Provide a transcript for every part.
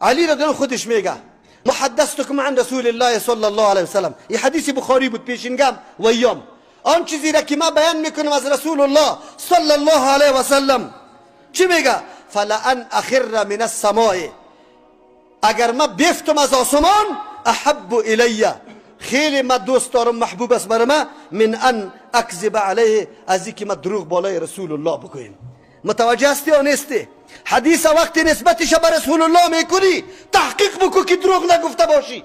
علی رضی الله خودش میگه محدثتكم عن رسول الله صلی الله علیه وسلم. این حدیث بخاری بود پیشینگم و ایام. آن چیزی را که ما بیان میکنم از رسول الله صلی الله علیه و سلم چی میگه؟ فلان اخر من السماء، اگر ما بیفتم از آسمان، احب الی، خیلی ما دوست دارم، محبوب است بر ما، من ان اکذب علیه، از اینکه ما دروغ بالای رسول الله بگوییم. متوجه هستی یا نیستی؟ حدیث وقتی نسبتش به رسول الله میکنی تحقیق بکن که دروغ نگفته باشی.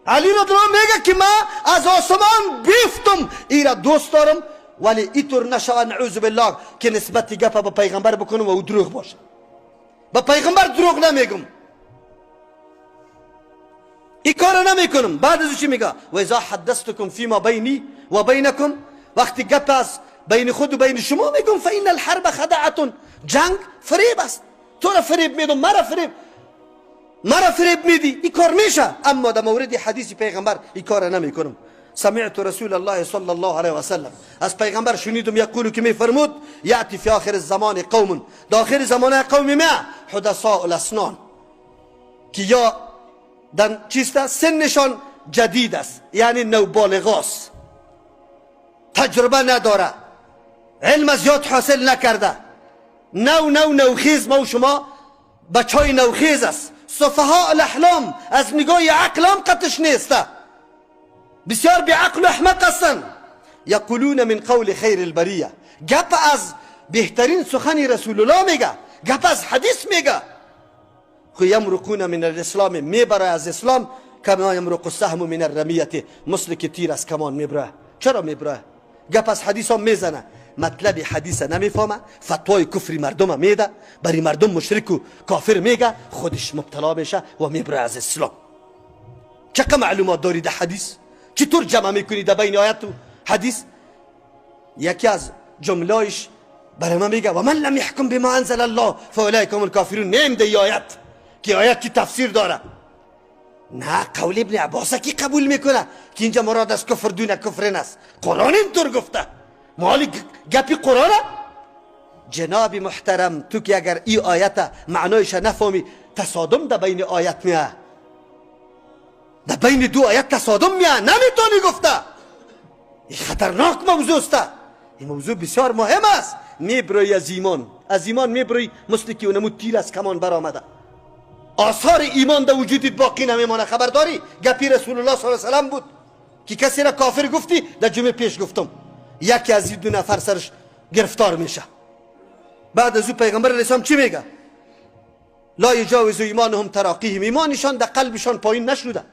علی رضی الله میگه که ما از آسمان بیفتم ایرا دوست دارم، ولی اینطور نشود نعوذ بالله که نسبت گپ به پیغمبر بکنم و او دروغ باشه. به پیغمبر دروغ نمیگم، این کارو نمیکنم. بعد از چی میگه؟ و اذا حدثتكم فيما بینی و بینکم، وقتی گپ از بین خود و بین شما میگم، فان الحرب خدعه، جنگ فریب است، تو را فریب میدم، مرا فریب میدی، این کار میشه. اما در مورد حدیث پیغمبر این کار نمیکنم. سمعت رسول الله صلی الله علیه و سلم، از پیغمبر شنیدم یقول که میفرمود یأتی فی آخر الزمان قوم، در آخر زمان قوم ما حدثاء الاسنان، که یا در چیست سنشان جدید است، یعنی نوبالغاست، تجربه نداره، علم زیاد حاصل نکرده، نو نو نوخیز، ما و شما بچای نوخیز است، سفهاء الاحلام، از نگاه عقل هم قطش نیسته، بسیار بی عقل و احمق هستند. یقولون من قول خیر البریه، گپ از بهترین سخن رسول الله میگه، گپ از حدیث میگه. خو یمرقون من الاسلام، میبره از اسلام، کما یمرق السهم من الرمیه، مثل که تیر از کمان میبره. چرا میبره؟ گپ از حدیث هم میزنه، مطلب حدیث نمیفهمه، فتوای کفری مردم میده، برای مردم مشرک و کافر میگه، خودش مبتلا میشه و میبره از اسلام. چقدر معلومات داری در حدیث؟ چطور جمع میکنی در بین آیت و حدیث؟ یکی از جملهش برای من میگه و من لم یحکم بما انزل الله فاولئک هم الکافرون. نیم ده آیت که آیت کی تفسیر داره، نه قول ابن عباس کی قبول میکنه که اینجا مراد از کفر دون کفر است، قرآن اینطور گفته، مالی گپی قرآنه. جناب محترم تو که اگر ای آیت معنایش نفهمی، تصادم در بین آیت میه، در بین دو آیت تصادم میه، نمیتونی گفته. این خطرناک موضوع است، این موضوع بسیار مهم است. میبروی از ایمان، از ایمان میبروی مثل که اونمو تیر از کمان برآمده، آثار ایمان در وجودت باقی نمیمانه. خبرداری گپی رسول الله صلی الله علیه و سلم بود که کسی را کافر گفتی، در جمعه پیش گفتم یکی از این دو نفر سرش گرفتار میشه. بعد از او پیغمبر علیه السلام چی میگه؟ لا یجاوز ایمانهم تراقیهم، ایمانشان در قلبشان پایین نشده.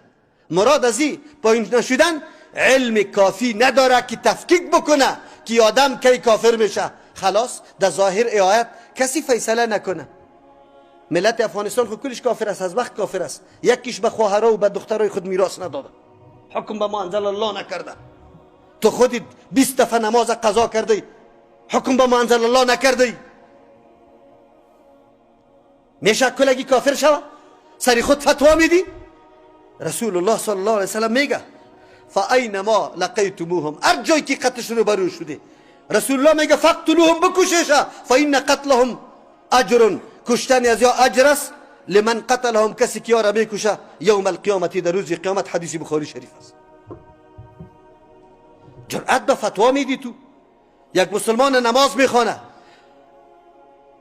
مراد از این پایین نشدن علم کافی نداره که تفکیک بکنه که آدم کی کافر میشه. خلاص در ظاهر آیت کسی فیصله نکنه. ملت افغانستان خود کلش کافر است، از وقت کافر است، یکیش به خواهرها و به دخترای خود میراث نداده، حکم به ما انزل الله نکرده. تو خودت 20 دفعه نماز قضا کردی، حکم به ما انزل الله نکردی، میشه کلگی کافر شوه؟ سری خود فتوا میدی؟ رسول الله صلی الله علیه وسلم میگه فاینما لقیتموهم، هر جایی که قتلش رو برو شده، رسول الله میگه فقتلوهم، بکشش، فان قتلهم اجر، کشتن از یا اجر است، لمن قتلهم، کسی که یارا میکشه، یوم القیامت، در روز قیامت. حدیث بخاری شریف است. جرأت به فتوا میدی تو؟ یک مسلمان نماز میخوانه،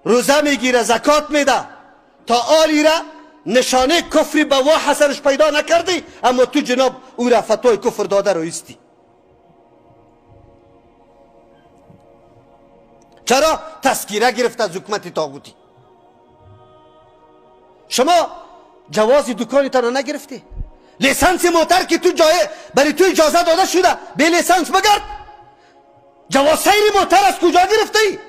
روزه میگیره، زکات میده، تا آلی را نشانه کفری به واح سرش پیدا نکردی، اما تو جناب او را فتوای کفر داده رو ایستی. چرا؟ تذکیره گرفت از حکومت طاغوتی. شما جواز دکانتان را نگرفتی، لیسانس موتر که تو جای برای تو اجازه داده شده، به لیسانس بگرد، جواز سیر موتر از کجا گرفتی؟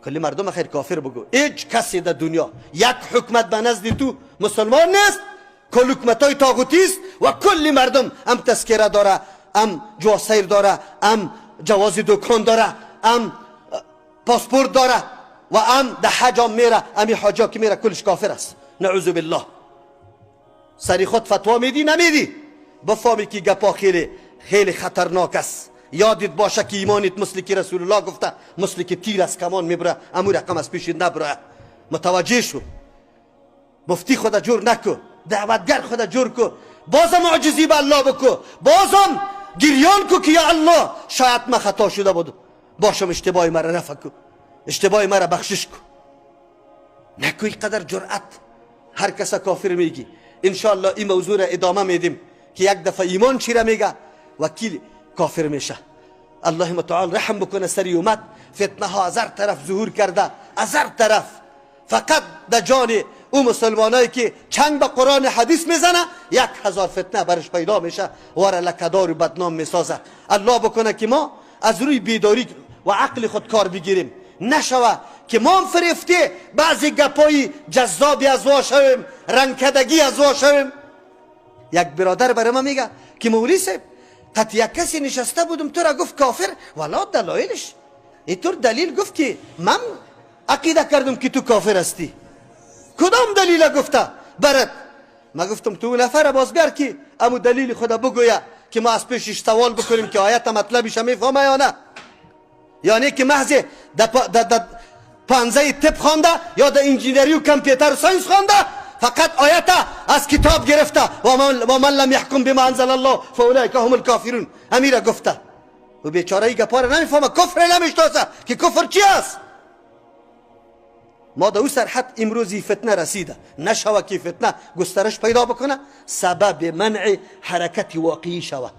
کلی مردم خیر کافر بگو. هیچ کسی در دنیا یک حکومت به نزد تو مسلمان نیست، کل حکومت های طاغوتی است و کل مردم هم تذکره داره، هم جواز سیر داره، هم جواز دکان داره، هم پاسپورت داره و هم در حج هم میره، همی حاجا که میره کلش کافر است، نعوذ بالله. سری خود فتوا میدی نمیدی؟ بفهمی که گپا خیلی خیلی خطرناک است. یادت باشه که ایمانت مثل که رسول الله گفته، مثل که تیر از کمان میبره، امو رقم از پیش نبره. متوجه شو. مفتی خدا جور نکو، دعوتگر خدا جور کو، بازم عاجزی به الله بکو، بازم گریان کو که یا الله شاید من خطا شده بودم، باشم اشتباه مرا رفع کو، اشتباه مرا بخشش کو. نکو اینقدر جرأت هر کس کافر میگی. انشالله این موضوع را ادامه میدیم که یک دفعه ایمان چی را میگه وکیل کافر میشه. الله متعال رحم بکنه سری امت. فتنه ها از هر طرف ظهور کرده، از هر طرف. فقط در جان او مسلمانایی که چنگ به قرآن حدیث میزنه 1000 فتنه برش پیدا میشه و را لکدار و بدنام میسازه. الله بکنه که ما از روی بیداری و عقل خود کار بگیریم، نشوه که ما هم فریفته بعضی گپای جذابی از وا شویم، رنگکدگی از وا شویم. یک برادر برای ما میگه که مولوی صاحب قط یک کسی نشسته بودم تو را گفت کافر، ولا دلایلش اینطور دلیل گفت که من عقیده کردم که تو کافر هستی. کدام دلیل گفته برات؟ ما گفتم تو نفر باز بیار که امو دلیل خدا بگویه که ما از پیشش سوال بکنیم که آیت مطلبش میفهمه یا نه. یعنی که محض در پانزه طب خوانده یا در انجینری و computer science خوانده، فقط آیت از کتاب گرفته و من لم یحکم بما انزل الله فاولئک هم الکافرون امیره گفته. و بیچاره ای گپا را نمیفهمه، کفر نمیشناسه که کفر چی است. ما در او سرحد امروزی فتنه رسیده، نشوه که فتنه گسترش پیدا بکنه، سبب منع حرکت واقعی شوه.